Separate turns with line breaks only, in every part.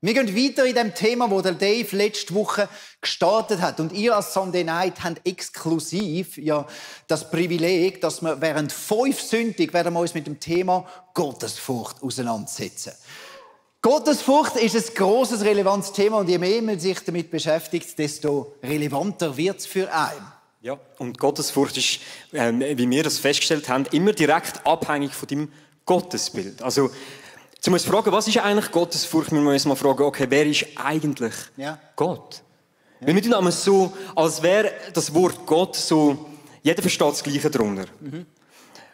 Wir gehen weiter in dem Thema, wo der Dave letzte Woche gestartet hat. Und ihr als Sunday Night habt exklusiv ja das Privileg, dass wir während 5 Sündig werden wir uns mit dem Thema Gottesfurcht auseinandersetzen. Gottesfurcht ist ein grosses, relevantes Thema und je mehr man sich damit beschäftigt, desto relevanter wird es für einen.
Ja, und Gottesfurcht ist, wie wir das festgestellt haben, immer direkt abhängig von deinem Gottesbild. Also, zu uns fragen, was ist eigentlich Gottesfurcht? Wir müssen mal fragen, okay, wer ist eigentlich Gott? Ja. Wir tun immer so, als wäre das Wort Gott so, jeder versteht das Gleiche darunter. Mhm.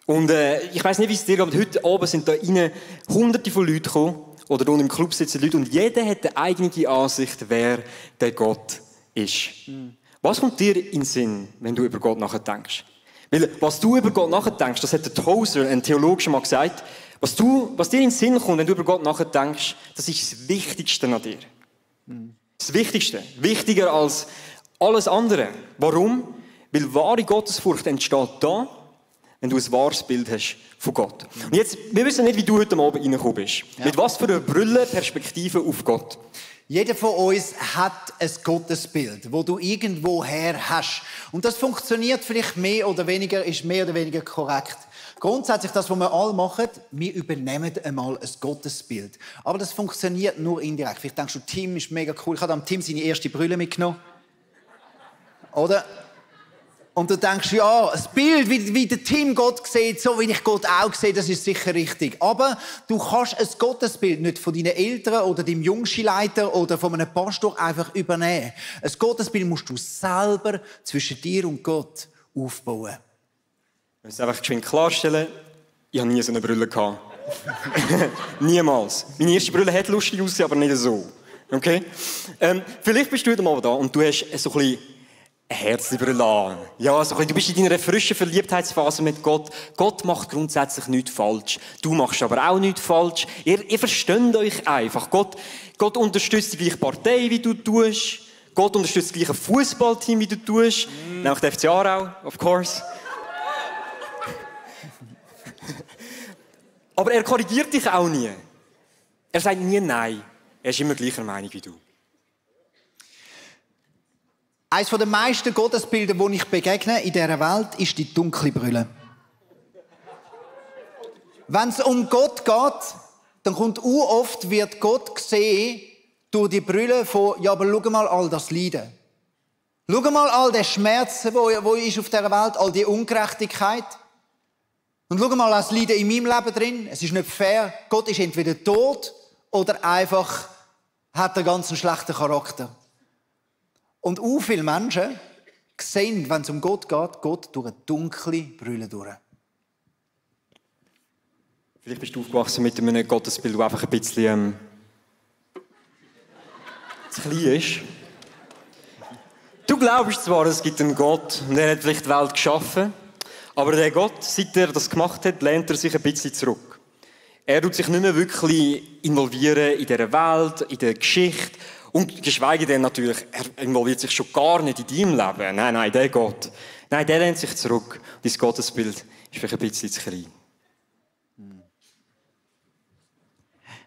Und ich weiss nicht, wie es dir geht, aber heute Abend sind da rein Hunderte von Leuten gekommen, oder unten im Club sitzen Leute, und jeder hat eine eigene Ansicht, wer der Gott ist. Mhm. Was kommt dir in den Sinn, wenn du über Gott nachdenkst? Weil, was du über Gott nachdenkst, das hat der Tozer, ein Theologe, schon mal gesagt, was dir in den Sinn kommt, wenn du über Gott nachdenkst, das ist das Wichtigste an dir. Das Wichtigste. Wichtiger als alles andere. Warum? Weil wahre Gottesfurcht entsteht da, wenn du ein wahres Bild hast von Gott. Und jetzt, wir wissen nicht, wie du heute Abend reingekommen bist. Ja. Mit was für einer Brille, Perspektive auf Gott.
Jeder von uns hat ein Gottesbild, das du irgendwoher hast. Und das funktioniert vielleicht mehr oder weniger, ist mehr oder weniger korrekt. Grundsätzlich, das, was wir alle machen, wir übernehmen einmal ein Gottesbild. Aber das funktioniert nur indirekt. Vielleicht denkst du, Tim ist mega cool. Ich habe am Tim seine erste Brille mitgenommen. Oder? Und du denkst, ja, das Bild, wie der Tim Gott sieht, so wie ich Gott auch sehe, das ist sicher richtig. Aber du kannst ein Gottesbild nicht von deinen Eltern oder deinem Jungschulleiter oder von einem Pastor einfach übernehmen. Ein Gottesbild musst du selber zwischen dir und Gott aufbauen.
Ich muss einfach geschwind klarstellen, ich habe nie so eine Brille gehabt. Niemals. Meine erste Brille hat lustig ausgesehen, aber nicht so. Okay? Vielleicht bist du heute mal da und du hast so ein bisschen eine Herzbrille an. Ja, so ein bisschen, du bist in deiner frischen Verliebtheitsphase mit Gott. Gott macht grundsätzlich nichts falsch. Du machst aber auch nichts falsch. Ihr versteht euch einfach. Gott unterstützt die gleiche Partei, wie du tust. Gott unterstützt das gleiche Fußballteam, wie du tust. Nämlich der FC Aarau, of course. Aber er korrigiert dich auch nie. Er sagt nie Nein. Er ist immer gleicher Meinung wie du.
Eines der meisten Gottesbilder, die ich begegne in dieser Welt, ist die dunkle Brille. Wenn es um Gott geht, dann kommt oft wird Gott gesehen durch die Brille von, ja, aber schau mal all das Leiden. Schau mal all den Schmerz, wo ist auf dieser Welt, all die Ungerechtigkeit. Und schau mal das Leiden in meinem Leben drin. Es ist nicht fair. Gott ist entweder tot oder einfach hat einen ganz schlechten Charakter. Und viele Menschen sehen, wenn es um Gott geht, Gott durch eine dunkle Brille durch.
Vielleicht bist du aufgewachsen mit einem Gottesbild, das einfach ein bisschen zu klein ist. Du glaubst zwar, es gibt einen Gott und er hat vielleicht die Welt geschaffen, aber der Gott, seit er das gemacht hat, lehnt er sich ein bisschen zurück. Er tut sich nicht mehr wirklich involvieren in dieser Welt, in der Geschichte. Und geschweige denn natürlich, er involviert sich schon gar nicht in deinem Leben. Nein, der Gott. Nein, der lehnt sich zurück. Dein Gottesbild ist vielleicht ein bisschen zu klein.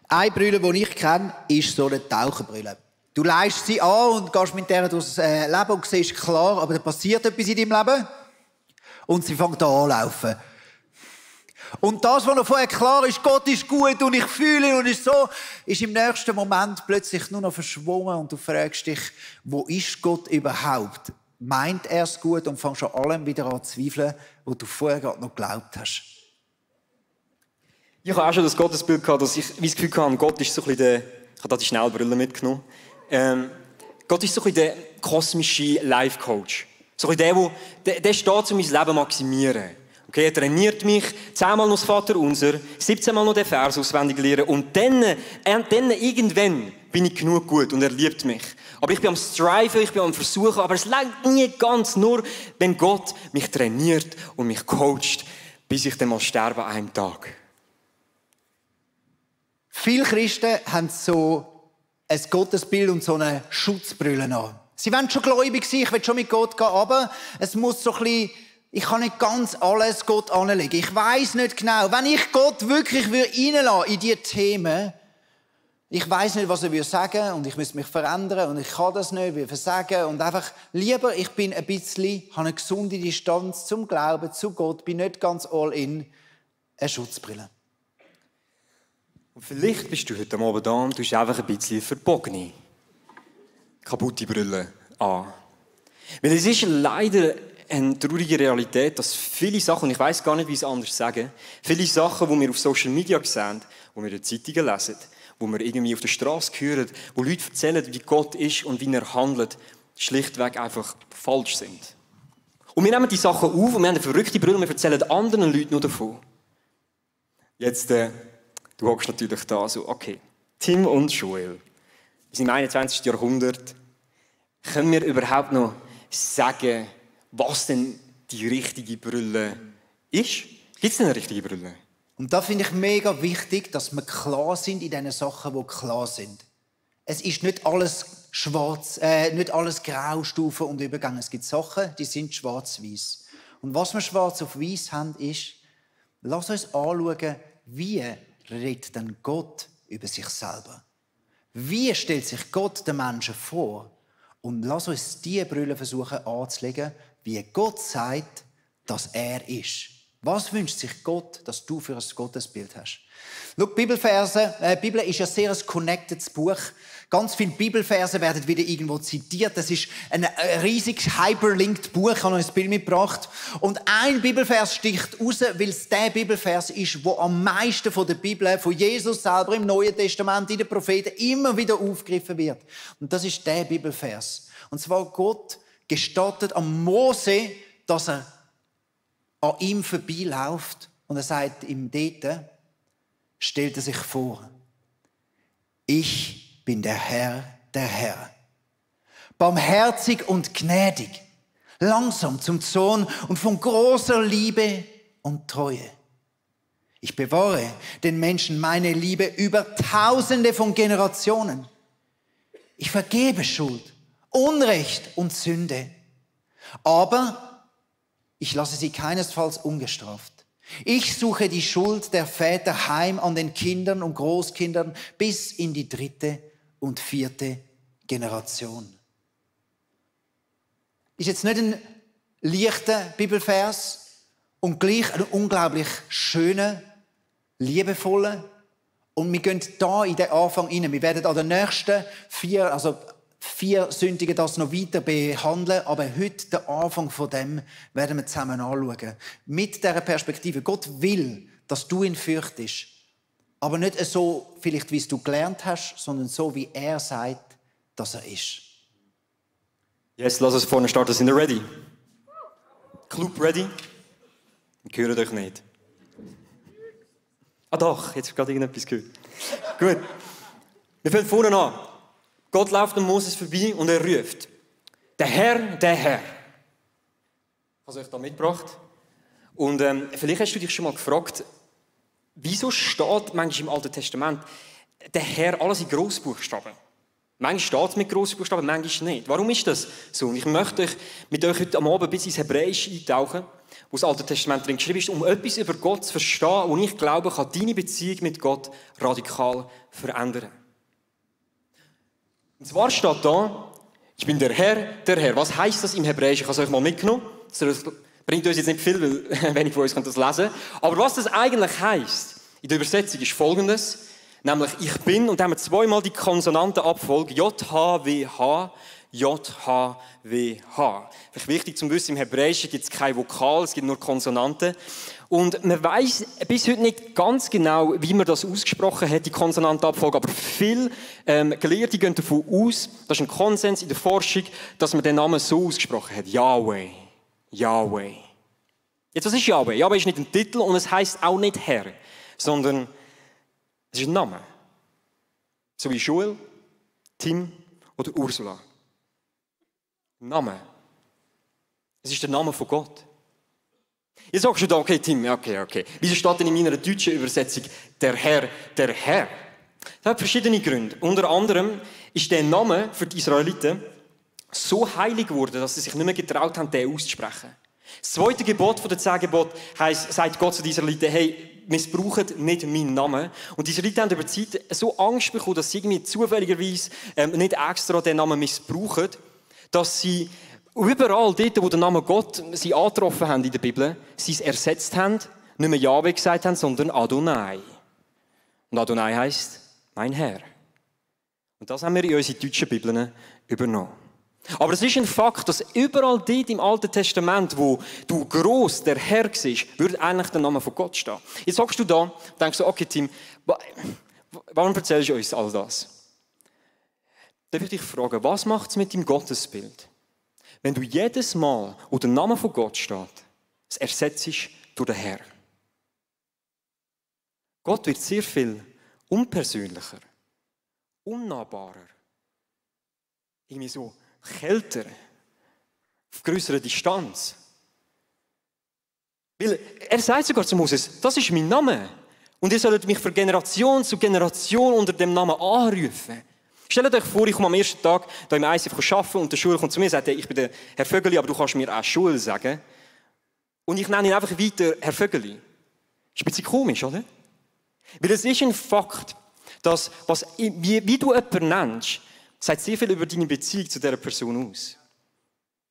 Eine Brille, die ich kenne, ist so eine Taucherbrille. Du leihst sie an und gehst mit der durchs Leben und siehst klar, aber da passiert etwas in deinem Leben. Und sie fängt an anlaufen. Und das, was noch vorher klar ist, Gott ist gut und ich fühle ihn und ist so, ist im nächsten Moment plötzlich nur noch verschwommen und du fragst dich, wo ist Gott überhaupt? Meint er es gut und fängst an allem wieder an zu zweifeln, wo du vorher gerade noch geglaubt hast?
Ich habe auch schon das Gottesbild gehabt, dass ich das Gefühl hatte, Gott ist so ein bisschen ich habe da die Schnellbrille mitgenommen. Gott ist so ein bisschen der kosmische Life-Coach. So ein bisschen der steht, um mein Leben maximieren. Okay, er trainiert mich, 10-mal noch das Vaterunser, 17-mal noch den Vers auswendig lernen und dann irgendwann bin ich genug gut und er liebt mich. Aber ich bin am Striven, ich bin am Versuchen, aber es reicht nie ganz, nur wenn Gott mich trainiert und mich coacht, bis ich dann mal sterbe an einem Tag.
Viele Christen haben so ein Gottesbild und so eine Schutzbrille an. Sie wollen schon gläubig sein, ich will schon mit Gott gehen, aber es muss so ein bisschen, ich kann nicht ganz alles Gott anlegen. Ich weiss nicht genau. Wenn ich Gott wirklich reinlassen in diese Themen, Ich weiß nicht, was er sagen und ich muss mich verändern und ich kann das nicht, will versagen und einfach lieber, ich bin ein bisschen, habe eine gesunde Distanz zum Glauben, zu Gott, bin nicht ganz all in, eine Schutzbrille.
Und vielleicht bist du heute Abend da und du hast einfach ein bisschen verbogene, kaputte Brille an. Weil es ist leider eine traurige Realität, dass viele Sachen, und ich weiss gar nicht, wie ich es anders sagen, viele Sachen, die wir auf Social Media sehen, die wir in den Zeitungen lesen, wo wir irgendwie auf der Straße hören, wo Leute erzählen, wie Gott ist und wie er handelt, schlichtweg einfach falsch sind. Und wir nehmen die Sachen auf und wir haben eine verrückte Brille und wir erzählen anderen Leuten nur davon. Jetzt, du hockst natürlich da so, okay, Tim und Joel, wir sind im 21. Jahrhundert. Können wir überhaupt noch sagen, was denn die richtige Brille ist? Gibt es denn eine richtige Brille?
Und da finde ich mega wichtig, dass wir klar sind in den Sachen, die klar sind. Es ist nicht alles schwarz, nicht alles Graustufen und Übergänge. Es gibt Sachen, die sind schwarz-weiß. Und was wir schwarz auf weiß haben, ist, lass uns anschauen, wie redet denn Gott über sich selber? Wie stellt sich Gott den Menschen vor? Und lass uns diese Brille versuchen anzulegen, wie Gott sagt, dass er ist. Was wünscht sich Gott, dass du für ein Gottesbild hast? Schau, Bibelverse, die Bibel ist ja sehr ein connected Buch. Ganz viele Bibelverse werden wieder irgendwo zitiert. Das ist ein riesiges hyperlinked Buch. Ich habe euch ein Bild mitgebracht. Und ein Bibelvers sticht raus, weil es der Bibelvers ist, der am meisten von der Bibel, von Jesus selber im Neuen Testament, in den Propheten immer wieder aufgegriffen wird. Und das ist der Bibelvers. Und zwar Gott gestattet am Mose, dass er an ihm vorbeiläuft und er sagt ihm dort, stellt er sich vor, ich bin der Herr, barmherzig und gnädig, langsam zum Zorn und von großer Liebe und Treue. Ich bewahre den Menschen meine Liebe über Tausende von Generationen. Ich vergebe Schuld, Unrecht und Sünde, aber ich lasse sie keinesfalls ungestraft. Ich suche die Schuld der Väter heim an den Kindern und Großkindern bis in die 3. und 4. Generation. Ist jetzt nicht ein leichter Bibelvers und gleich ein unglaublich schöner, liebevoller. Und wir gehen da in den Anfang rein. Wir werden an den nächsten 4 Sündigen das noch weiter behandeln, aber heute, den Anfang von dem, werden wir zusammen anschauen. Mit dieser Perspektive. Gott will, dass du ihn fürchtest. Aber nicht so, vielleicht wie es du gelernt hast, sondern so, wie er sagt, dass er ist.
Yes, lass uns vorne starten. Sind ihr ready? Club ready? Wir hören euch nicht. Ah doch, jetzt habe ich gerade irgendetwas gehört. Gut. Wir fangen vorne an. Gott läuft an Moses vorbei und er ruft. Der Herr, der Herr. Ich habe es euch da mitgebracht. Und vielleicht hast du dich schon mal gefragt, wieso steht manchmal im Alten Testament der Herr alles in Grossbuchstaben? Manchmal steht es mit Grossbuchstaben, manchmal nicht. Warum ist das so? Und ich möchte mit euch heute Abend bis ins Hebräische eintauchen, wo das Alte Testament drin geschrieben ist, um etwas über Gott zu verstehen, wo ich glaube, kann deine Beziehung mit Gott radikal verändern. Und zwar steht da, ich bin der Herr, der Herr. Was heisst das im Hebräischen? Ich habe es euch mal mitgenommen. Das bringt uns jetzt nicht viel, weil wenig von uns das lesen kann. Aber was das eigentlich heisst, in der Übersetzung ist Folgendes. Nämlich, ich bin, und da haben wir zweimal die Konsonantenabfolge, J-H-W-H, J-H-W-H. Vielleicht wichtig zu wissen, im Hebräischen gibt es kein Vokal, es gibt nur Konsonanten. Und man weiss bis heute nicht ganz genau, wie man das ausgesprochen hat, die Konsonantenabfolge. Aber viele Gelehrte gehen davon aus, das ist ein Konsens in der Forschung, dass man den Namen so ausgesprochen hat. Yahweh. Yahweh. Jetzt, was ist Yahweh? Yahweh ist nicht ein Titel und es heisst auch nicht Herr, sondern es ist ein Name. So wie Joel, Tim oder Ursula. Name. Es ist der Name von Gott. Jetzt sagst du da, okay, Tim, okay. Wieso steht denn in meiner deutschen Übersetzung der Herr, der Herr? Das hat verschiedene Gründe. Unter anderem ist der Name für die Israeliten so heilig geworden, dass sie sich nicht mehr getraut haben, den auszusprechen. Das 2. Gebot von den 10 Geboten sagt Gott zu den Israeliten, hey, missbrauchen nicht meinen Namen. Und die Israeliten haben über die Zeit so Angst bekommen, dass sie irgendwie zufälligerweise nicht extra den Namen missbrauchen, dass sie überall dort, wo der Name Gott sie angetroffen haben in der Bibel, sie es ersetzt haben, nicht mehr Jahwe gesagt haben, sondern Adonai. Und Adonai heisst mein Herr. Und das haben wir in unseren deutschen Bibeln übernommen. Aber es ist ein Fakt, dass überall dort im Alten Testament, wo du gross der Herr siehst, würde eigentlich der Name von Gott stehen. Jetzt sagst du da und denkst so, okay Tim, warum erzählst du uns all das? Darf ich dich fragen, was macht es mit deinem Gottesbild, wenn du jedes Mal, wo der Name von Gott steht, es ersetzt durch den Herr? Gott wird sehr viel unpersönlicher, unnahbarer, irgendwie so kälter, auf größerer Distanz. Weil er sagt sogar zu Moses, das ist mein Name. Und ihr sollt mich von Generation zu Generation unter dem Namen anrufen. Stellt euch vor, ich komme am ersten Tag hier im ICF arbeiten und der Schule kommt zu mir und sagt, ich bin der Herr Vögeli, aber du kannst mir auch Schule sagen. Und ich nenne ihn einfach weiter Herr Vögeli. Das ist ein bisschen komisch, oder? Weil es ist ein Fakt, dass wie du jemanden nennst, sagt sehr viel über deine Beziehung zu dieser Person aus.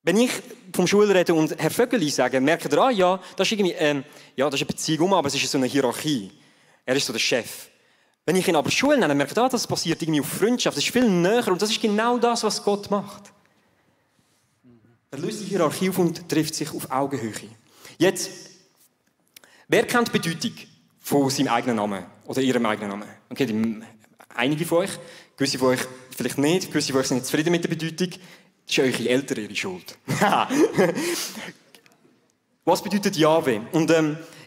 Wenn ich vom Schulreden und Herr Vögeli sage, merkt ihr, ja, das ist irgendwie, das ist eine Beziehung, aber es ist so eine Hierarchie. Er ist so der Chef. Wenn ich ihn aber Schule nenne, merkt ihr, das basiert irgendwie auf Freundschaft. Das ist viel näher und das ist genau das, was Gott macht. Er löst die Hierarchie auf und trifft sich auf Augenhöhe. Jetzt, wer kennt die Bedeutung von seinem eigenen Namen oder ihrem eigenen Namen? Okay, einige von euch, gewisse von euch vielleicht nicht, gewisse von euch sind nicht zufrieden mit der Bedeutung. Das ist eure Eltern ihre Schuld. Was bedeutet Jahwe? Und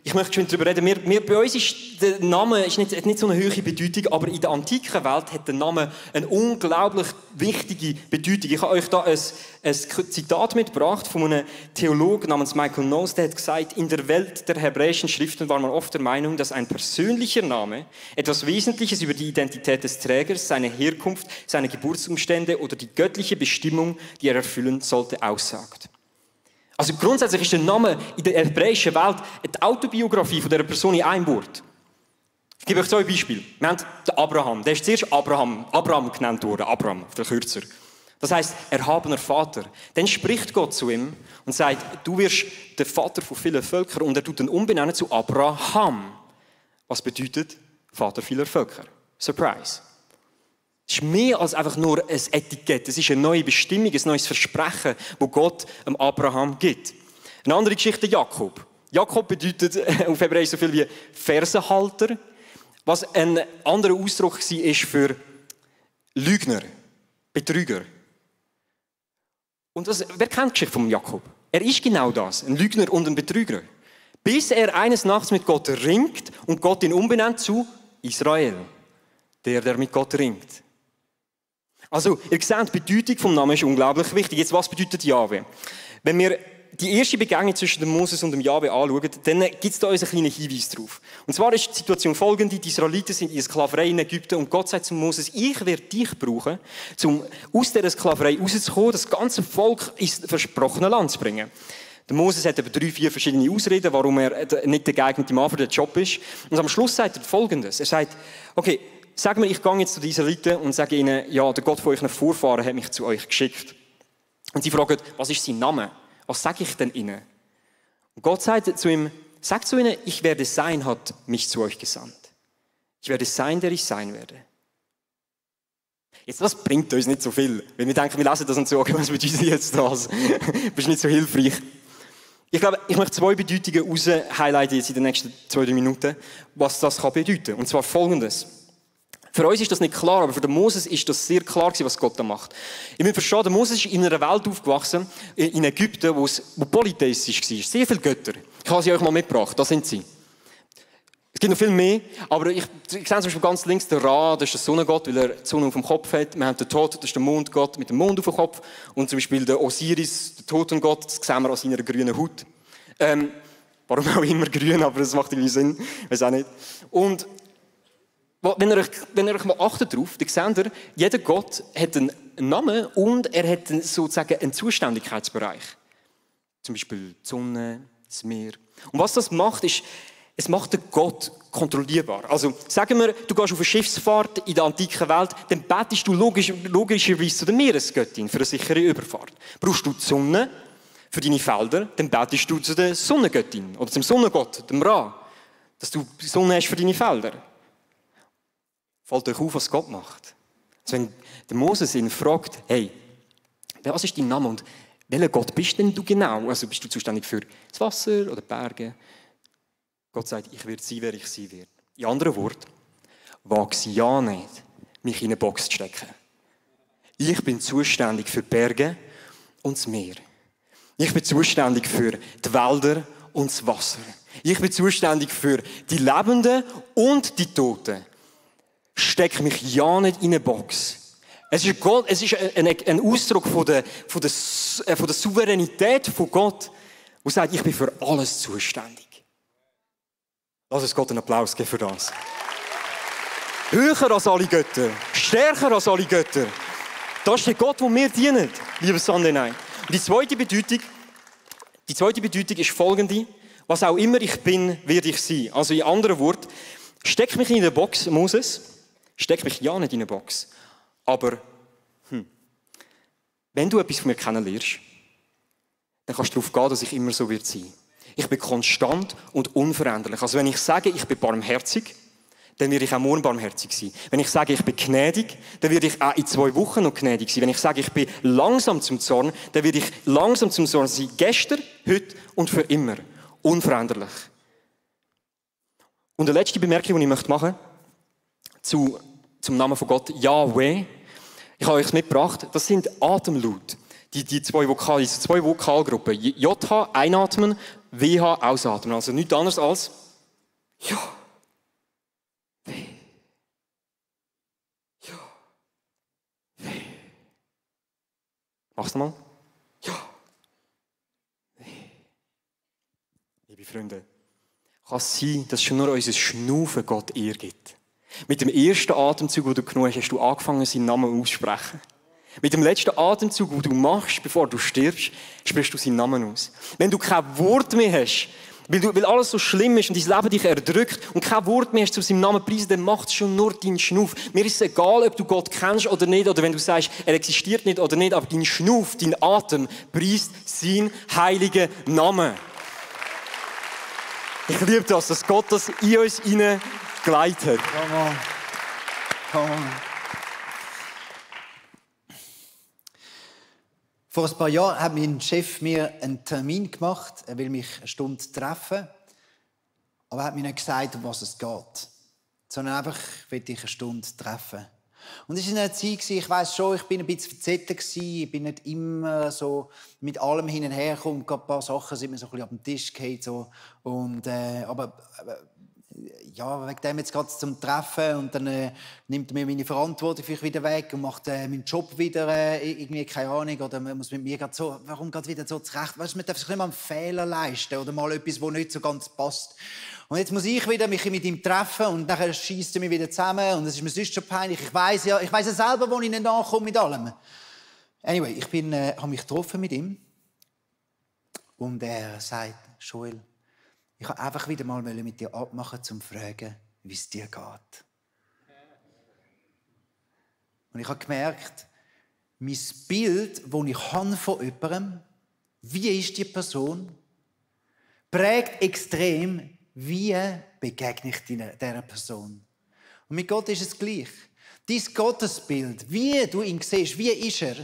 ich möchte schon darüber reden. Bei uns ist der Name hat nicht so eine hohe Bedeutung, aber in der antiken Welt hat der Name eine unglaublich wichtige Bedeutung. Ich habe euch da ein Zitat mitgebracht von einem Theologen namens Michael Knowles, der hat gesagt, in der Welt der hebräischen Schriften war man oft der Meinung, dass ein persönlicher Name etwas Wesentliches über die Identität des Trägers, seine Herkunft, seine Geburtsumstände oder die göttliche Bestimmung, die er erfüllen sollte, aussagt. Also grundsätzlich ist der Name in der hebräischen Welt die Autobiografie von dieser Person in einem Wort. Ich gebe euch 2 Beispiele. Wir haben den Abraham. Der ist zuerst Abraham genannt worden. Abraham, der Kürzer. Das heisst, erhabener Vater. Dann spricht Gott zu ihm und sagt, du wirst der Vater von vielen Völkern. Und er tut ihn umbenennen zu Abraham. Was bedeutet Vater vieler Völker? Surprise. Es ist mehr als einfach nur ein Etikett. Es ist eine neue Bestimmung, ein neues Versprechen, das Gott Abraham gibt. Eine andere Geschichte, Jakob. Jakob bedeutet auf Hebräisch so viel wie Fersenhalter, was ein anderer Ausdruck war für Lügner, Betrüger. Und wer kennt die Geschichte von Jakob? Er ist genau das, ein Lügner und ein Betrüger. Bis er eines Nachts mit Gott ringt und Gott ihn umbenennt zu Israel, der mit Gott ringt. Also, ihr seht, die Bedeutung des Namens ist unglaublich wichtig. Jetzt, was bedeutet Jahwe? Wenn wir die erste Begegnung zwischen dem Moses und dem Jahwe anschauen, dann gibt es da uns einen kleinen Hinweis drauf. Und zwar ist die Situation folgende: Die Israeliten sind in Sklaverei in Ägypten und Gott sagt zu Moses, ich werde dich brauchen, um aus dieser Sklaverei rauszukommen, das ganze Volk ins versprochene Land zu bringen. Der Moses hat eben 3, 4 verschiedene Ausreden, warum er nicht der geeignete Mann für den Job ist. Und am Schluss sagt er Folgendes. Er sagt, okay, sag mir, ich gehe jetzt zu den Israeliten und sage ihnen, ja, der Gott von euren Vorfahren hat mich zu euch geschickt. Und sie fragen, was ist sein Name? Was sage ich denn ihnen? Und Gott sagt zu ihm, sag zu ihnen, ich werde sein, hat mich zu euch gesandt. Ich werde sein, der ich sein werde. Jetzt, das bringt uns nicht so viel. Weil wir denken, wir lesen das und so, okay, was bedeutet jetzt das? Das ist nicht so hilfreich. Ich glaube, ich möchte 2 Bedeutungen highlighten jetzt in den nächsten 2-3 Minuten, was das bedeuten kann. Und zwar Folgendes. Für uns ist das nicht klar, aber für den Moses ist das sehr klar gewesen, was Gott da macht. Ich muss verstehen, der Moses ist in einer Welt aufgewachsen, in Ägypten, wo polytheistisch war. Sehr viele Götter. Ich habe sie euch mal mitgebracht, das sind sie. Es gibt noch viel mehr, aber ich sehe zum Beispiel ganz links den Ra, das ist der Sonnengott, weil er die Sonne auf dem Kopf hat. Wir haben den Tod, das ist der Mondgott mit dem Mond auf dem Kopf. Und zum Beispiel der Osiris, der Totengott, das sehen wir an seiner grünen Haut. Warum auch immer grün, aber das macht irgendwie Sinn, ich weiß auch nicht. Und wenn ihr euch mal achtet drauf, dann seht ihr, jeder Gott hat einen Namen und er hat sozusagen einen Zuständigkeitsbereich. Zum Beispiel die Sonne, das Meer. Und was das macht, ist, es macht den Gott kontrollierbar. Also, sagen wir, du gehst auf eine Schiffsfahrt in der antiken Welt, dann betest du logischerweise zu der Meeresgöttin für eine sichere Überfahrt. Brauchst du die Sonne für deine Felder, dann betest du zu der Sonnengöttin oder zum Sonnengott, dem Ra, dass du die Sonne hast für deine Felder. Fällt euch auf, was Gott macht. Also wenn der Moses ihn fragt, hey, was ist dein Name und welcher Gott bist denn du genau? Also bist du zuständig für das Wasser oder die Berge? Gott sagt, ich werde sein, wer ich sein werde. In anderen Worten, wage es ja nicht, mich in eine Box zu stecken. Ich bin zuständig für die Berge und das Meer. Ich bin zuständig für die Wälder und das Wasser. Ich bin zuständig für die Lebenden und die Toten. Steck mich ja nicht in eine Box. Es ist ein Ausdruck von der Souveränität von Gott, der sagt, ich bin für alles zuständig. Lass uns Gott einen Applaus geben für das. Höher als alle Götter, stärker als alle Götter. Das ist der Gott, der wir dienen, liebe Sunday Night. Und die zweite Bedeutung ist folgende: Was auch immer ich bin, werde ich sein. Also in anderen Worten, steck mich in eine Box, Moses. Steck mich ja nicht in eine Box. Aber, wenn du etwas von mir kennenlernst, dann kannst du darauf gehen, dass ich immer so sein werde. Ich bin konstant und unveränderlich. Also wenn ich sage, ich bin barmherzig, dann werde ich auch morgen barmherzig sein. Wenn ich sage, ich bin gnädig, dann werde ich auch in 2 Wochen noch gnädig sein. Wenn ich sage, ich bin langsam zum Zorn, dann werde ich langsam zum Zorn sein. Gestern, heute und für immer. Unveränderlich. Und die letzte Bemerkung, die ich machen möchte, zum Namen von Gott, Yahweh. Ich habe euch mitgebracht, das sind Atemlaute. Die 2 Vokale, diese 2 Vokalgruppen. JH, einatmen, WH, ausatmen. Also nichts anderes als Ja. Ja. Mach's nochmal. Ja. Liebe Freunde, kann es sein, dass schon nur unser Schnaufen Gott Ehre gibt. Mit dem ersten Atemzug, den du genommen hast, hast du angefangen, seinen Namen auszusprechen. Mit dem letzten Atemzug, den du machst, bevor du stirbst, sprichst du seinen Namen aus. Wenn du kein Wort mehr hast, weil alles so schlimm ist und dein Leben dich erdrückt und kein Wort mehr hast zu seinem Namen preisen, dann macht es schon nur deinen Schnuff. Mir ist es egal, ob du Gott kennst oder nicht, oder wenn du sagst, er existiert nicht oder nicht, aber dein Schnuff, dein Atem preist seinen heiligen Namen. Ich liebe das, dass Gott das in uns hineingeleitet hat.
Come on. Come on. Vor ein paar Jahren hat mein Chef mir einen Termin gemacht. Er will mich eine Stunde treffen. Aber er hat mir nicht gesagt, um was es geht. Sondern einfach, will ich eine Stunde treffen. Und es war eine Zeit, ich weiss schon, ich bin ein bisschen verzettelt gewesen. Ich bin nicht immer so mit allem hin und her gekommen. Ein paar Sachen sind mir so ein bisschen auf den Tisch gefallen. So. Und, aber ja, wegen dem jetzt gerade zum Treffen und dann nimmt er mir meine Verantwortung vielleicht wieder weg und macht meinen Job wieder irgendwie, keine Ahnung, oder man muss mit mir gerade so, warum gerade wieder so zurecht, weißt du, man darf sich nicht mal einen Fehler leisten oder mal etwas, was nicht so ganz passt. Und jetzt muss ich wieder mich mit ihm treffen und dann schiesst er mich wieder zusammen und es ist mir sonst schon peinlich. Ich weiss ja selber, wo ich nicht nachkomme mit allem. Anyway, ich habe mich getroffen mit ihm und er sagt, Joel, ich wollte einfach wieder mal mit dir abmachen, um zu fragen, wie es dir geht. Und ich habe gemerkt, mein Bild, das ich habe von jemandem, wie ist die Person, prägt extrem, wie begegne ich dieser Person. Und mit Gott ist es gleich. Dein Gottesbild, wie du ihn siehst, wie ist er,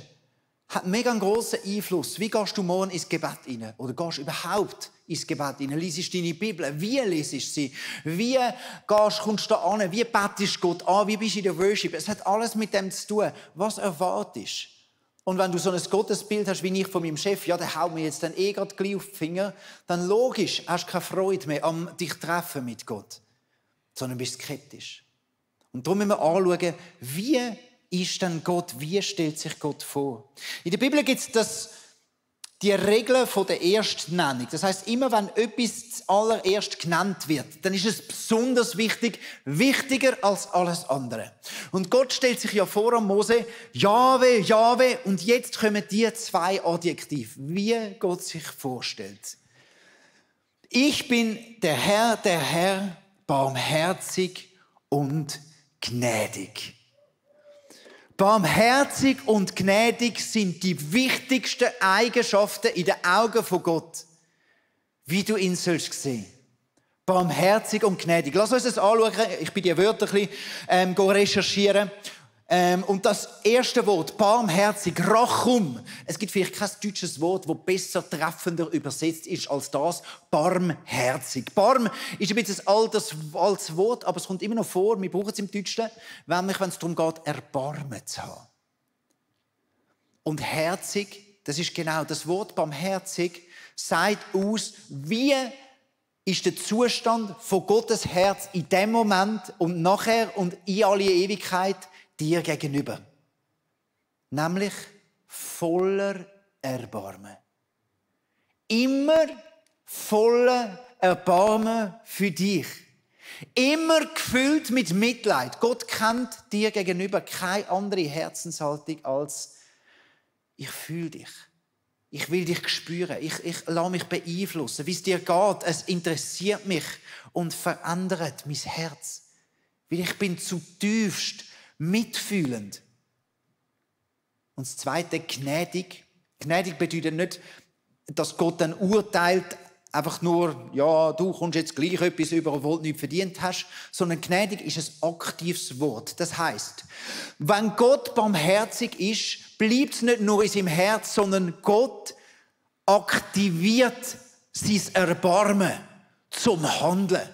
hat mega einen grossen Einfluss. Wie gehst du morgen ins Gebet rein? Oder gehst du überhaupt ins Gebet rein? Liesest du deine Bibel? Wie liesest du sie? Wie kommst du da an? Wie betest du Gott an? Wie bist du in der Worship? Es hat alles mit dem zu tun. Was erwartest du? Und wenn du so ein Gottesbild hast, wie ich von meinem Chef, ja, der haut mir jetzt dann gerade gleich auf die Finger, dann logisch hast du keine Freude mehr am dich treffen mit Gott, sondern bist skeptisch. Und darum müssen wir anschauen, wie ist denn Gott? Wie stellt sich Gott vor? In der Bibel gibt es die Regel von der Erstnennung. Das heisst, immer wenn etwas zuallererst genannt wird, dann ist es besonders wichtig, wichtiger als alles andere. Und Gott stellt sich ja vor an Mose, Jahwe, Jahwe, und jetzt kommen die 2 Adjektive, wie Gott sich vorstellt. Ich bin der Herr, barmherzig und gnädig. Barmherzig und gnädig sind die wichtigsten Eigenschaften in den Augen von Gott, wie du ihn sollst sehen. Barmherzig und gnädig. Lass uns das anschauen. Ich bin die Wörter ein bisschen recherchieren. Und das erste Wort, barmherzig, Rachum. Es gibt vielleicht kein deutsches Wort, das besser treffender übersetzt ist als das, barmherzig. Barm ist ein bisschen ein altes Wort, aber es kommt immer noch vor, wir brauchen es im Deutschen, nämlich wenn es darum geht, Erbarmen zu haben. Und herzig, das ist genau das Wort barmherzig, sagt aus, wie ist der Zustand von Gottes Herz in dem Moment und nachher und in alle Ewigkeit dir gegenüber. Nämlich voller Erbarmen. Immer voller Erbarmen für dich. Immer gefüllt mit Mitleid. Gott kennt dir gegenüber keine andere Herzenshaltung als ich fühle dich. Ich will dich spüren. Ich lasse mich beeinflussen. Wie es dir geht, es interessiert mich und verändert mein Herz. Weil ich bin zutiefst mitfühlend. Und das Zweite, gnädig. Gnädig bedeutet nicht, dass Gott dann urteilt, einfach nur, ja, du kommst jetzt gleich etwas über, obwohl du nichts verdient hast, sondern gnädig ist ein aktives Wort. Das heisst, wenn Gott barmherzig ist, bleibt es nicht nur in seinem Herz, sondern Gott aktiviert sein Erbarmen zum Handeln.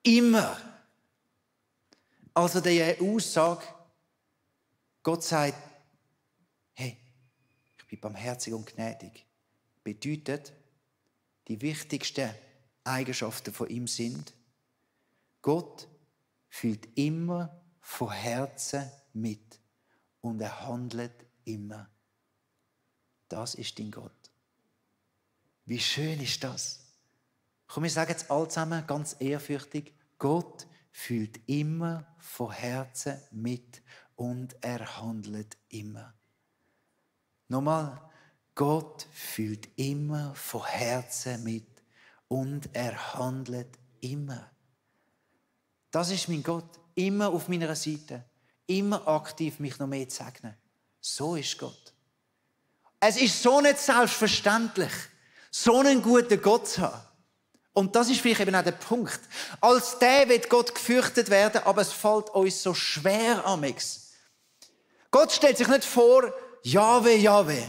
Immer. Also die Aussage, Gott sagt, hey, ich bin barmherzig und gnädig, bedeutet, die wichtigsten Eigenschaften von ihm sind, Gott fühlt immer von Herzen mit und er handelt immer. Das ist dein Gott. Wie schön ist das? Komm, wir sagen jetzt alle zusammen ganz ehrfürchtig, Gott fühlt immer von Herzen mit und er handelt immer. Nochmal, Gott fühlt immer von Herzen mit und er handelt immer. Das ist mein Gott, immer auf meiner Seite, immer aktiv, mich noch mehr zu segnen. So ist Gott. Es ist so nicht selbstverständlich, so einen guten Gott zu haben. Und das ist vielleicht eben auch der Punkt. Als der wird Gott gefürchtet werden, aber es fällt uns so schwer amix. Gott stellt sich nicht vor, Jahwe, Jahwe,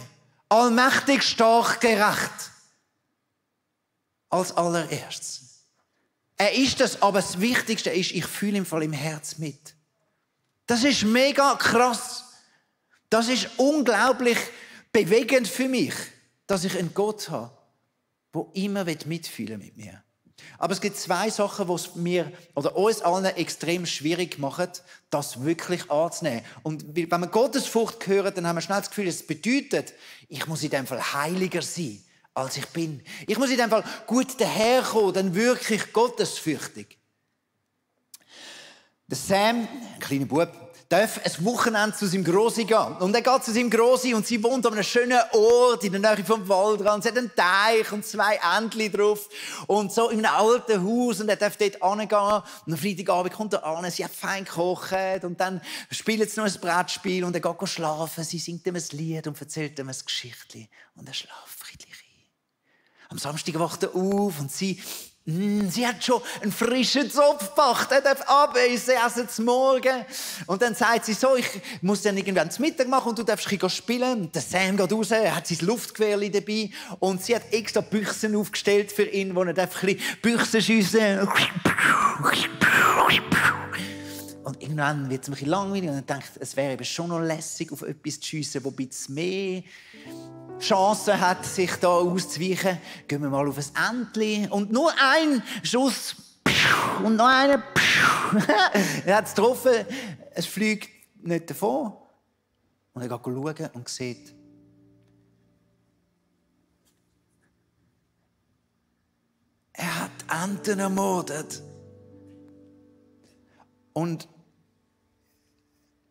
allmächtig, stark, gerecht. Als allererstes. Er ist das, aber das Wichtigste ist, ich fühle im Fall im Herz mit. Das ist mega krass. Das ist unglaublich bewegend für mich, dass ich einen Gott habe, der immer mitfühlen mit mir. Aber es gibt zwei Sachen, die es mir oder uns allen extrem schwierig machen, das wirklich anzunehmen. Und wenn wir Gottesfurcht hören, dann haben wir schnell das Gefühl, es bedeutet, ich muss in dem Fall heiliger sein, als ich bin. Ich muss in dem Fall gut daherkommen, dann wirklich gottesfürchtig. Der Sam, ein kleiner Bub, darf ein Wochenende zu seinem Grossi gehen. Und er geht zu seinem Grossi und sie wohnt an einem schönen Ort in der Nähe vom Waldrand. Sie hat einen Teich und 2 Entchen drauf. Und so in einem alten Haus. Und er darf dort hingehen. Und am Freitagabend kommt er an, sie hat fein gekocht. Und dann spielen sie noch ein Brettspiel. Und er geht schlafen. Sie singt ihm ein Lied und erzählt ihm ein Geschichtchen. Und er schläft friedlich ein. Am Samstag wacht er auf und sie hat schon einen frischen Zopf gebracht. Er darf abessen, essen zum Morgen. Und dann sagt sie so, ich muss dann irgendwann zum Mittag machen und du darfst ein bisschen spielen. Und der Sam geht raus, er hat sein Luftgewehr dabei. Und sie hat extra Büchsen aufgestellt für ihn, wo er darf ein bisschen Büchsen schiessen. Und irgendwann wird es ein bisschen langweilig und er denkt, es wäre eben schon noch lässig, auf etwas zu schiessen, wo ein bisschen mehr Chance hat, sich da auszuweichen. Gehen wir mal auf ein Entli und nur ein Schuss und noch einer. Er hat es getroffen, es fliegt nicht davon. Und er geht schauen und sieht, er hat Enten ermordet. Und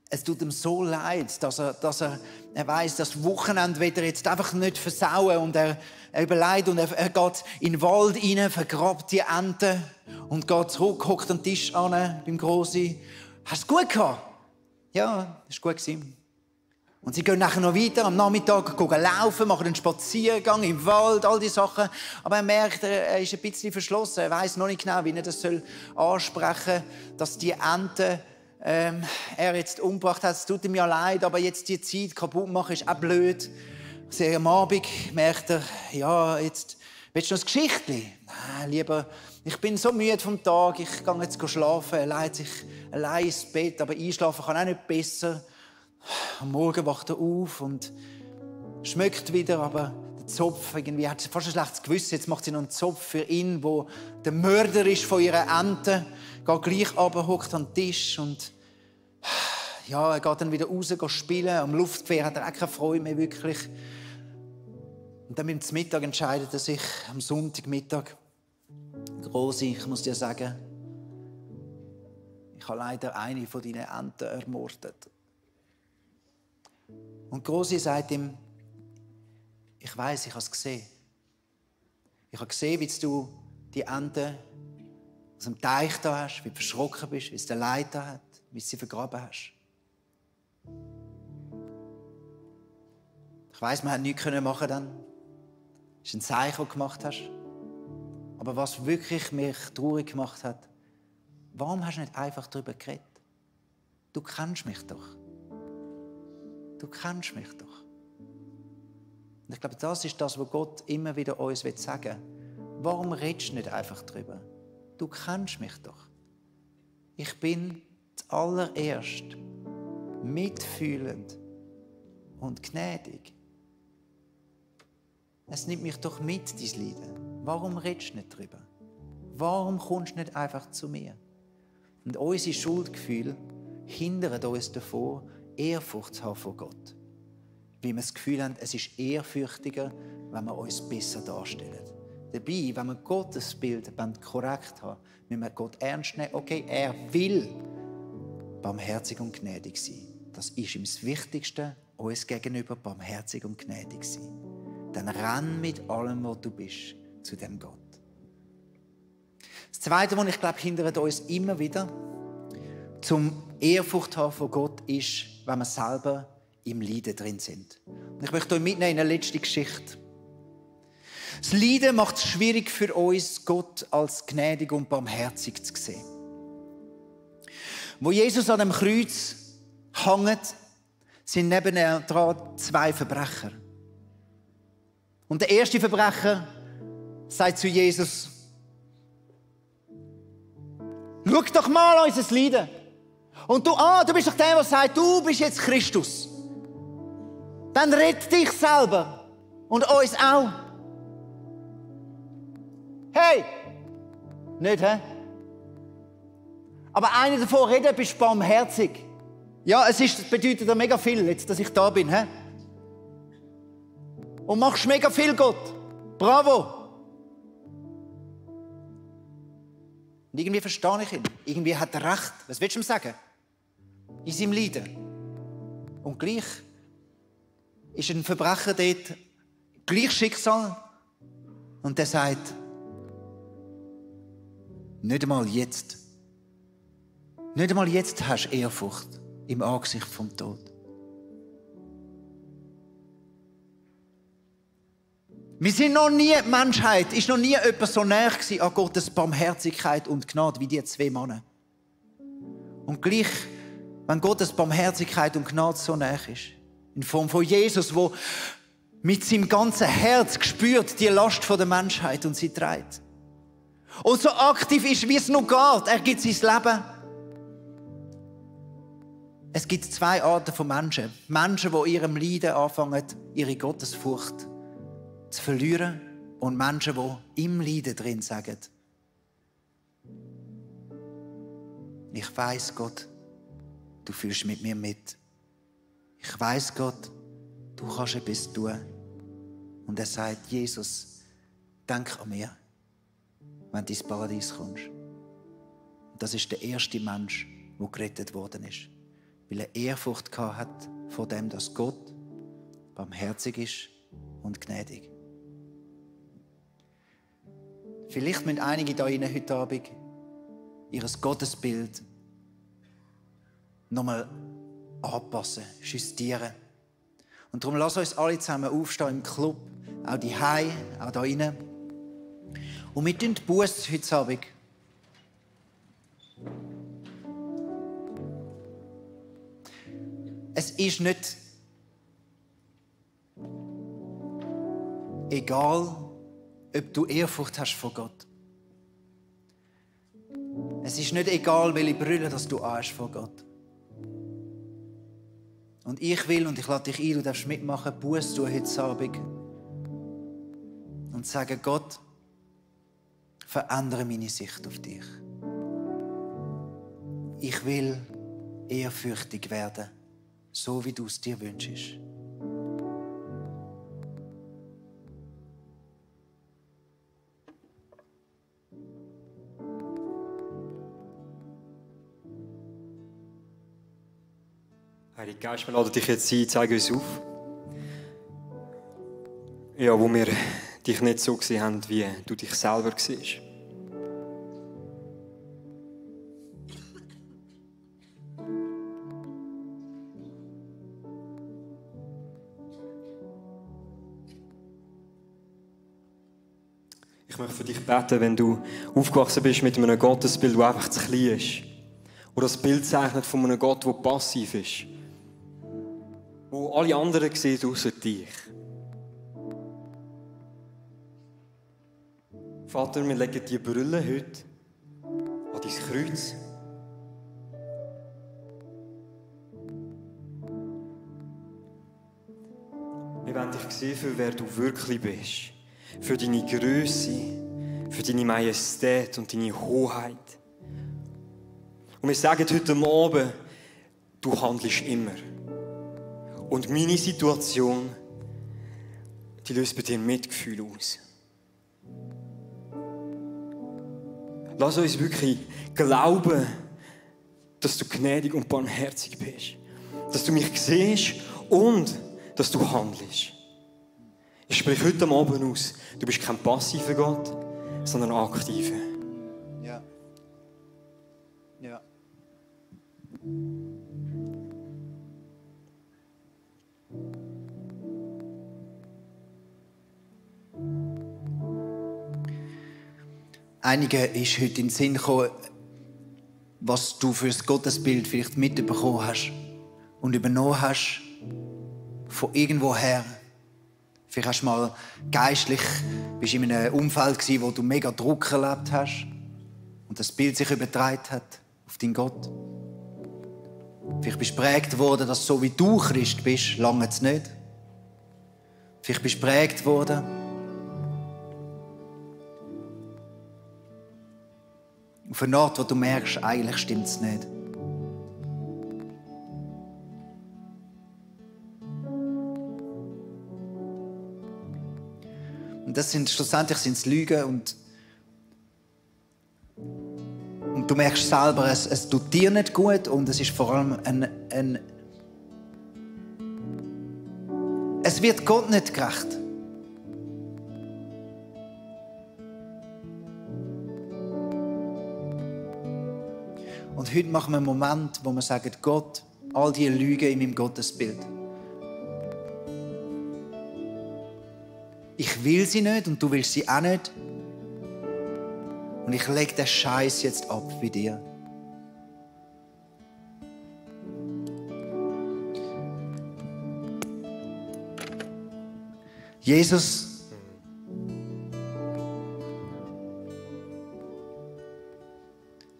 es tut ihm so leid, dass er weiss, das Wochenende wird er jetzt einfach nicht versauen. Und er überlegt und er geht in den Wald rein, vergrabt die Ente und geht zurück, hockt an den Tisch an beim Grossi. Hast du es gut gehabt? Ja, das war gut. Und sie gehen nachher noch weiter, am Nachmittag gehen laufen, machen einen Spaziergang im Wald, all diese Sachen. Aber er merkt, er ist ein bisschen verschlossen. Er weiss noch nicht genau, wie er das ansprechen soll, dass die Ente er jetzt umgebracht hat. Es tut ihm ja leid, aber jetzt die Zeit kaputt machen ist auch blöd. Sehr am Abend merkt er, ja, jetzt willst du noch ein Geschichtchen? Nein, lieber, ich bin so müde vom Tag, ich gehe jetzt schlafen. Er legt sich allein ins Bett, aber einschlafen kann auch nicht besser. Am Morgen wacht er auf und schmeckt wieder, aber der Zopf irgendwie hat fast ein schlechtes Gewissen. Jetzt macht sie noch einen Zopf für ihn, wo der Mörder ist von ihrer Ente. Geht gleich runter, hockt am Tisch und ja, er geht dann wieder raus spielen. Am Luftgewehr hat er auch keine Freude mehr wirklich. Und dann beim Mittag entscheidet er sich, am Sonntagmittag, Grosi, ich muss dir sagen, ich habe leider eine von deinen Enten ermordet. Und Grosi sagt ihm, ich weiss, ich habe es gesehen. Ich habe gesehen, wie du die Ente aus dem Teich da hast, wie du verschrocken bist, wie es dir leid da hat, wie du sie vergraben hast. Ich weiss, man hat nichts machen dann. Das ist ein Zeichen, das du gemacht hast. Aber was wirklich mich traurig gemacht hat, warum hast du nicht einfach darüber geredet? Du kennst mich doch. Du kennst mich doch. Und ich glaube, das ist das, was Gott immer wieder uns sagen will. Warum redest du nicht einfach darüber? Du kennst mich doch. Ich bin zuallererst mitfühlend und gnädig. Es nimmt mich doch mit, dein Leiden. Warum redest du nicht darüber? Warum kommst du nicht einfach zu mir? Und unsere Schuldgefühle hindern uns davor, Ehrfurcht zu haben vor Gott. Weil wir das Gefühl haben, es ist ehrfürchtiger, wenn wir uns besser darstellen. Dabei, wenn wir Gottes Bild korrekt haben, müssen wir Gott ernst nehmen. Okay, er will barmherzig und gnädig sein. Das ist ihm das Wichtigste, uns gegenüber barmherzig und gnädig sein. Dann renn mit allem, was du bist, zu dem Gott. Das Zweite, was ich glaube, hindert uns immer wieder, zum Ehrfurcht haben von Gott, ist, wenn wir selber im Leiden drin sind. Und ich möchte euch mitnehmen in eine letzte Geschichte. Das Leiden macht es schwierig für uns, Gott als gnädig und barmherzig zu sehen. Wo Jesus an dem Kreuz hängt, sind nebenan zwei Verbrecher. Und der erste Verbrecher sagt zu Jesus: Schau doch mal unser Leiden. Und du bist doch der, der sagt, du bist jetzt Christus. Dann rett dich selber und uns auch. Hey! Nicht, hä? Aber einer davon reden, bist barmherzig. Ja, es bedeutet ja mega viel, jetzt, dass ich da bin, hä? Und machst mega viel, Gott. Bravo! Und irgendwie verstehe ich ihn. Irgendwie hat er recht. Was willst du ihm sagen? In seinem Leiden. Und gleich ist ein Verbrecher dort, gleich Schicksal. Und der sagt, nicht einmal jetzt. Nicht einmal jetzt hast du Ehrfurcht im Angesicht vom Tod. Wir sind noch nie, die Menschheit ist noch nie jemand so näher gewesen an Gottes Barmherzigkeit und Gnade wie die zwei Männer. Und gleich, wenn Gottes Barmherzigkeit und Gnade so näher ist, in Form von Jesus, der mit seinem ganzen Herz spürt die Last der Menschheit und sie trägt. Und so aktiv ist, wie es noch geht. Er gibt sein Leben. Es gibt zwei Arten von Menschen. Menschen, die ihrem Leiden anfangen, ihre Gottesfurcht zu verlieren. Und Menschen, die im Leiden drin sagen, ich weiss, Gott, du fühlst mit mir mit. Ich weiss, Gott, du kannst etwas tun. Und er sagt, Jesus, denk an mir, wenn du ins Paradies kommst. Und das ist der erste Mensch, der gerettet worden ist. weil er Ehrfurcht hat vor dem, dass Gott barmherzig ist und gnädig. Vielleicht müssen einige da drinnen heute Abend ihr Gottesbild nochmal anpassen, justieren. Und darum lass uns alle zusammen aufstehen im Club, auch die Hause, auch da drinnen. Und wir tun die Busse heute Abend. Es ist nicht egal, ob du Ehrfurcht hast vor Gott. Es ist nicht egal, welche Brille dass du hast vor Gott. Und ich will, und ich lade dich ein, du darfst mitmachen, Buße tun heute Abend. Und sagen, Gott, verändere meine Sicht auf dich. Ich will ehrfürchtig werden, so wie du es dir wünschst.
Heiliger Geist, wir laden dich jetzt ein, zeig uns auf. Ja, wo wir dich nicht so gesehen haben, wie du dich selber siehst. Ich möchte für dich beten, wenn du aufgewachsen bist mit einem Gottesbild, das einfach zu klein ist. Oder das Bild zeichnet von einem Gott, der passiv ist. Wo alle anderen sehen, außer dich. Vater, wir legen diese Brille heute an dein Kreuz. Wir wollen dich sehen, für wer du wirklich bist. Für deine Grösse, für deine Majestät und deine Hoheit. Und wir sagen heute Abend, du handelst immer. Und meine Situation, die löst bei dir Mitgefühl aus. Lass uns wirklich glauben, dass du gnädig und barmherzig bist. Dass du mich siehst und dass du handelst. Ich spreche heute Abend aus, du bist kein passiver Gott, sondern ein aktiver.
Ja. Ja. Einigen ist heute in den Sinn gekommen, was du für das Gottesbild vielleicht mitbekommen hast und übernommen hast von irgendwoher. Vielleicht hast du mal geistlich bist in einem Umfeld gewesen, wo du mega Druck erlebt hast und das Bild sich übertragen hat auf deinen Gott. Vielleicht bist du geprägt worden, dass so wie du Christ bist, lange es nicht. Vielleicht bist du geprägt worden, auf eine Art, wo du merkst, eigentlich stimmt es nicht. Und das sind schlussendlich Lügen und du merkst selber, es tut dir nicht gut und es ist vor allem es wird Gott nicht gerecht. Und heute machen wir einen Moment, wo wir sagen, Gott, all diese Lügen in meinem Gottesbild. Ich will sie nicht und du willst sie auch nicht. Und ich lege den Scheiß jetzt ab bei dir. Jesus,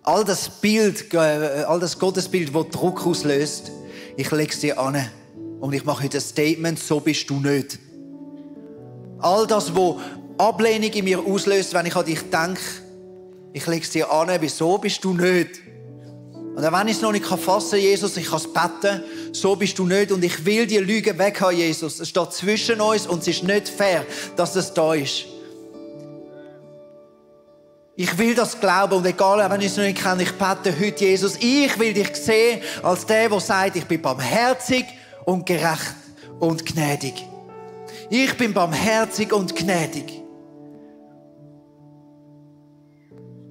all das Gottesbild, das Druck auslöst, ich lege es dir an. Und ich mache heute ein Statement, so bist du nicht. All das, was Ablehnung in mir auslöst, wenn ich an dich denke, ich lege es dir an, wieso bist du nicht? Und auch wenn ich es noch nicht fassen kann, Jesus, ich kann es beten, so bist du nicht. Und ich will die Lüge weg haben, Jesus. Es steht zwischen uns und es ist nicht fair, dass es da ist. Ich will das glauben und egal, wenn ich es noch nicht kenne, ich bete heute, Jesus, ich will dich sehen als der sagt, ich bin barmherzig und gerecht und gnädig. Ich bin barmherzig und gnädig.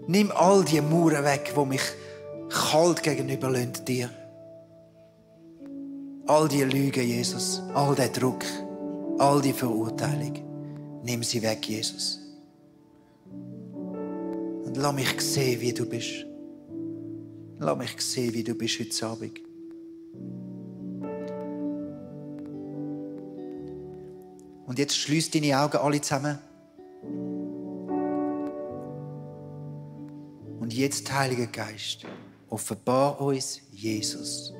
Nimm all die Mauern weg, die mich kalt gegenüber dir. All die Lügen, Jesus, all der Druck, all die Verurteilung. Nimm sie weg, Jesus. Und lass mich sehen, wie du bist. Lass mich sehen, wie du bist heute Abend. Und jetzt schließ deine Augen alle zusammen. Und jetzt, Heiliger Geist, offenbar uns Jesus.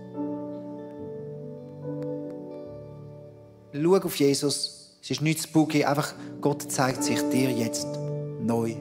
Schau auf Jesus. Es ist nichts spooky, einfach Gott zeigt sich dir jetzt neu.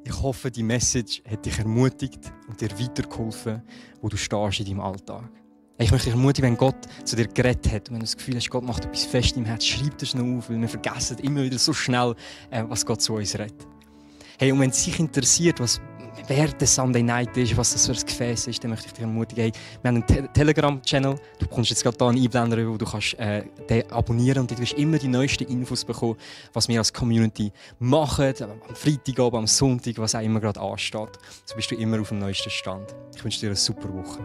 Ich hoffe, die Message hat dich ermutigt und dir weitergeholfen, wo du stehst in deinem Alltag. Ich möchte dich ermutigen, wenn Gott zu dir geredet hat und wenn du das Gefühl hast, Gott macht etwas fest im Herz, schreib das noch auf, weil wir vergessen immer wieder so schnell, was Gott zu uns redet. Hey, und wenn es dich interessiert, wer der Sunday Night ist, was das für ein Gefäß ist, dann möchte ich dich ermutigen, hey, wir haben einen Telegram-Channel, du bekommst jetzt gerade hier einen Einblender, wo du kannst, den abonnieren und du wirst immer die neuesten Infos bekommen, was wir als Community machen, am Freitagabend, am Sonntag, was auch immer gerade ansteht. So bist du immer auf dem neuesten Stand. Ich wünsche dir eine super Woche.